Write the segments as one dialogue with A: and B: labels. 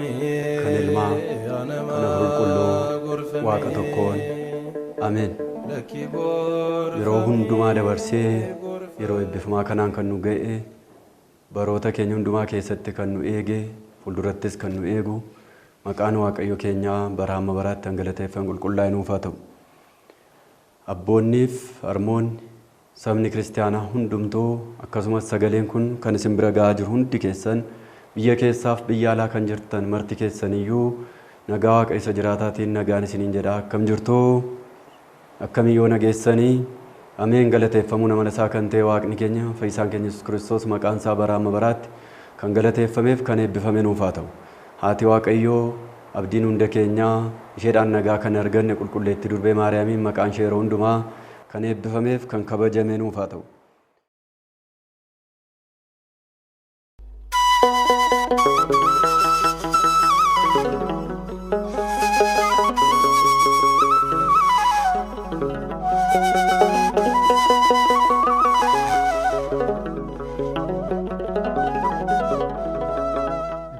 A: Kan Ilmaa, kan Hafuura Qulqulluu, Waaqa tokkoon. Ameen. Yeroo hundumaa dabarsee yeroo eebbifamaa kanaan kan nu ga'e, baroota keenya hundumaa keessatti kan nu eege, fuuldurattis kan nu eegu, maqaan Waaqayyo keenyaa bara hamma baraatti kan galateeffan qulqullaa'e nuuf haa ta'u. Abboonniif harmoonni, sabni kiristaanaa hundumtuu, akkasumas sagaleen kun kan isin bira ga'aa jiru hundi keessan, biyya keessaaf biyya alaa kan jirtan marti keessaniyyuu, nagaa Waaqa isa jiraataatiin nagaan isiniin jedha. Akkam jirtu? Akkamiyyoo nageessanii? Ameen. Galateeffamuu nama isaa kan ta'e Waaqni keenya, fayyisaan keenya Yesuus Kiristoos, maqaan isaa bara hamma baraatti kan galateeffameef kan eebbifame nuuf haa ta'u. Haati Waaqayyoo, abdiin hunda keenyaa, isheedhaan nagaa kan arganne qulqulleetti durbee Maariyaamiin, maqaan ishee yeroo hundumaa kan eebbifameef kan kabajame nuuf haa ta'u.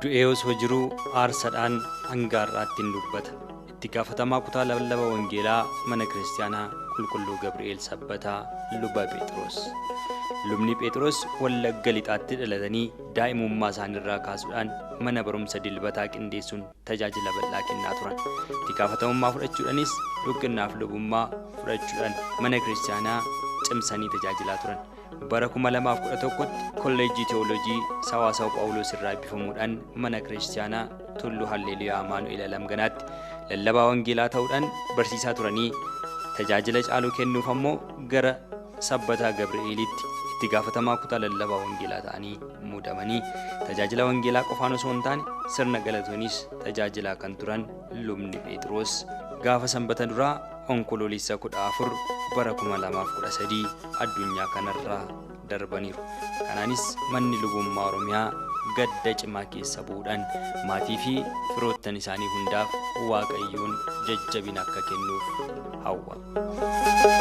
B: Du'ee osoo jiruu aarsaadhaan hanga har'aatti hin dubbata. Itti gaafatamaa kutaa lallaba wangeelaa mana kiristaanaa Qulqulluu Gabri'eel Sabbataa, Luba Phexros. Lubni Phexros Wallagga Lixaatti dhalatanii daa'imummaa isaaniirraa kaasuudhaan mana barumsa dilbataa qindeessuun tajaajila bal'aa kennaa turan. Itti gaafatamummaa fudhachuudhaanis dhukkinaaf lubummaa fudhachuudhaan mana kiristaanaa cimsanii tajaajilaa turan. Bara 2011tti Kolleejjii Teewoloojii Sawaasaw Phaawulos irraa eebbifamuudhaan mana kiristaanaa Tulluu Halleeliyaa Amaanu'el Alamganaatti lallabaa wangeelaa ta'uudhaan barsiisaa turanii, tajaajila caaluu kennuuf ammoo gara Sabbataa Gabri'eelitti itti gaafatamaa kutaa lallabaa wangeelaa ta'anii muudamanii, tajaajila wangeelaa qofaan osoo hin taane sirna galatuunis tajaajilaa kan turan lubni Phexros gaafa sanbata duraa Onkoloolessa 14 bara 2013 addunyaa kanarraa darbaniiru. Kanaanis manni lubummaa Oromiyaa gadda cimaa keessa bu'uudhaan maatii fi firoottan isaanii hundaaf Waaqayyoon jajjabina akka kennuuf hawwa.